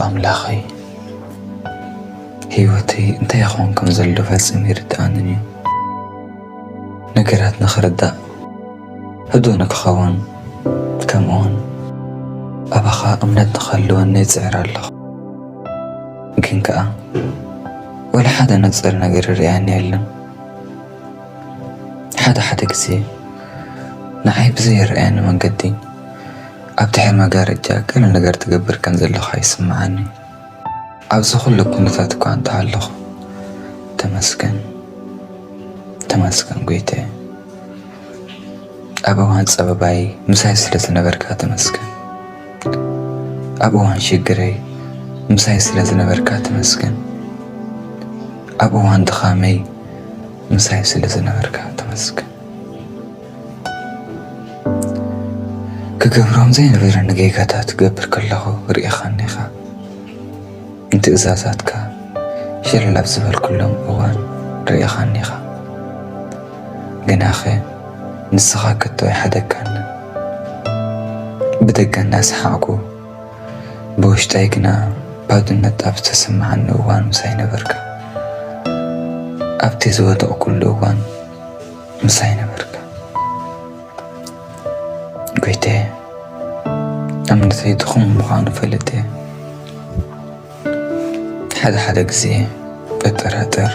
ኣምላኸይ፣ ህይወተይ እንታይ ይኸውን ከም ዘሎ ፈጺሙ ይርድኣንን እዩ። ነገራት ንኽርዳእ፣ ህዱእ ንክኸውን፣ ከምኡውን ኣባኻ እምነት ንኽህልወኒ ይጽዕር ኣለኹ። ግን ከኣ፣ ወላ ሓደ ንጹር ነገር ይርኣየኒ የለን። ሓደ ሓደ ግዜ፣ ንዓይ ብዘይርኣየኒ መንገዲ፣ ኣብ ድሕሪ መጋረጃ ገለ ነገር ትገብር ከም ዘለኻ ይስምዓኒ። ኣብዚ ኩሉ ኩነታት እኳ እንተሃለኹ፣ ተመስገን፣ ተመስገን ጎይታየ። ኣብ እዋን ጸበባይ ምሳይ ስለ ዝነበርካ ተመስገን። ኣብ እዋን ሽግረይ ምሳይ ስለ ዝነበርካ ተመስገን። ኣብ እዋን ድኻመይ ምሳይ ስለ ዝነበርካ ተመስገን። ክገብሮም ዘይነበረኒ ጌጋታት ክገብር ከለኹ ርኢኻኒ ኢኻ። ንትእዛዛትካ ሸለል ኣብ ዝበልኩሎም እዋን ርኢኻኒ ኢኻ። ግናኸ ንስኻ ከቶ ኣይሓደግካንን። ብደገ እናሰሓቕኩ፣ ብውሽጠይ ግና ባዶነት ኣብ ዝተሰምዓኒ እዋን ምሳይ ነበርካ። ኣብቲ ዝወደቕኩሉ እዋን ምሳይ ነበርካ። ጎይታየ፣ እምነተይ ድኹም ምዃኑ ፈሊጠ። ሓደ ሓደ ግዜ እጠራጠር፣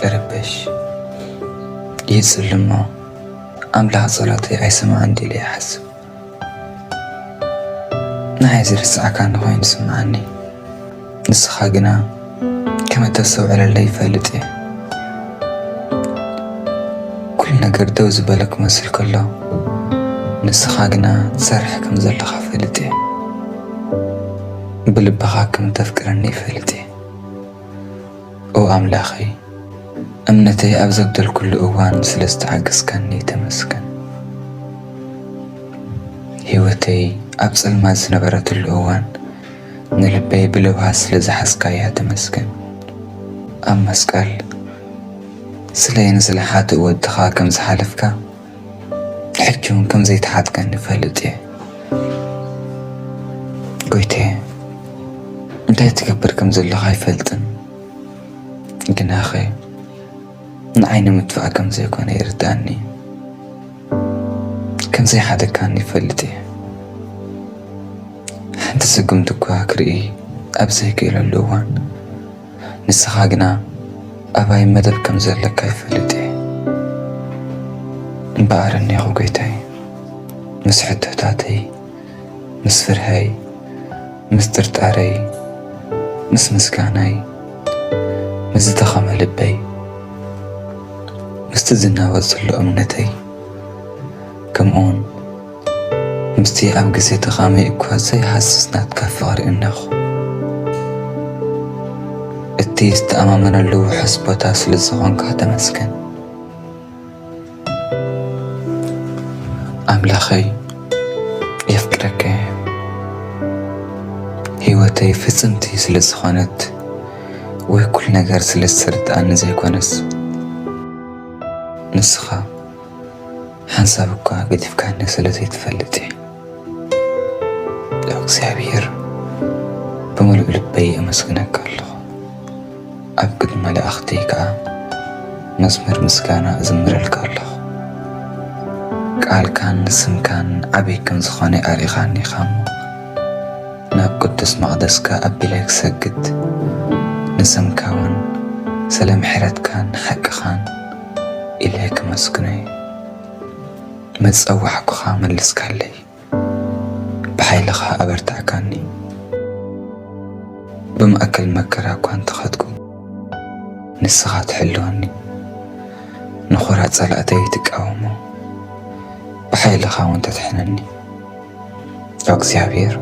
እርበሽ፣ ይጽሊ እሞ ኣምላኽ ጸሎተይ ኣይሰምዓን ድዩ ኢለ ይሓስብ። ንዓይ ዝረስዓካኒ ኮይኑ ይስምዓኒ። ንስኻ ግና ከም እተስተውዕለለይ ይፈልጥ እየ። ኩሉ ነገር ደው ዝበለ ክመስል ከሎ፣ ንስኻ ግና ትሰርሕ ከም ዘለኻ እፈልጥ እየ። ብልብኻ ከም እተፍቅረኒ ይፈልጥ እየ። ኦ ኣምላኸይ፣ እምነተይ ኣብ ዘጉደልኩሉ እዋን ስለ ዝተዓገስካኒ ተመስገን። ህይወተይ ኣብ ጸልማት ዝነበረትሉ እዋን፣ ንልበይ ብለውሃት ስለ ዝሓዝካያ ተመስገን። ኣብ መስቀል ስለይ ንስለ ሓጥእ ወድኻ ከም ዝሓለፍካ፣ ሕጂ እውን ከም ዘይተሓትከኒ እፈልጥ እየ። ጎይታየ፣ እንታይ ትገብር ከም ዘለኻ ኣይፈልጥን፣ ግናኸ ንዓይ ንምጥፋእ ከም ዘይኮነ ይርድኣኒ። ከም ዘይሓደግካኒ ይፈልጥ እየ። ሓንቲ ስጉምቲ እኳ ክርኢ ኣብ ዘይክእለሉ እዋን፣ ንስኻ ግና ኣባይ መደብ ከም ዘለካ ይፈልጥ እየ። እምበኣር እኔኹ ጎይታይ፣ ምስ ሕቶታተይ፣ ምስ ፍርሀይ፣ ምስ ጥርጣረይ፣ ምስ ምስጋናይ፣ ምስ ዝደኸመ ልበይ፣ ምስቲ ዝናወጽ ዘሎ እምነተይ፣ ከምኡውን ምስቲ ኣብ ግዜ ድኻመይ እኳ ዘይሃስስ ናትካ ፍቕሪ እነኹ። እቲ ዝተኣማመነሉ ውሑስ ቦታ ስለ ዝኾንካ ተመስገን። ኣምላኸይ፣ የፍቅረካ እየ። ህይወተይ ፍጽምቲ ስለ ዝኾነት ወይ ኩሉ ነገር ስለ ዝተረድኣኒ ዘይኮነስ፣ ንስኻ ሓንሳብ እኳ ገዲፍካኒ ስለ ዘይትፈልጥ እየ። እግዚኣብሔር፣ ብምሉእ ልበይ ኣመስግነካ ኣለኹ። ኣብ ቅድሚ መላእኽተይ ከኣ መዝሙር ምስጋና እዝምረልካ ኣለኹ። ቃልካን ስምካን ዓብዪ ከም ዝኾነ ኣርኢኻኒ ኢኻ እሞ፣ ናብ ቅዱስ መቕደስካ ኣቢለ ክሰግድ፣ ንስምካ እውን ስለ ምሕረትካን ሓቅኻን ኢለ ክመስግኖ እየ። መጸዋዕኩኻ መልስካለይ፣ ብሓይልኻ ኣበርታዕካኒ። ብማእከል መከራ እኳ እንተኸድኩ፣ ንስኻ ትሕልወኒ። ንኹራ ጸላእተይ ትቃወሞ፣ ብሓይልኻ እውን ተድሕነኒ። ኦ እግዚኣብሔር፣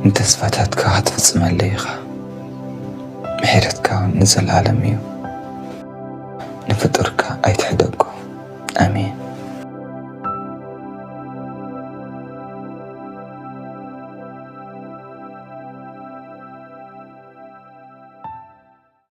ንተስፋታትካ ክትፍጽመለይ ኢኻ። ምሕረትካ እውን ንዘለኣለም እዩ። ንፍጡርካ ኣይትሕደጎ።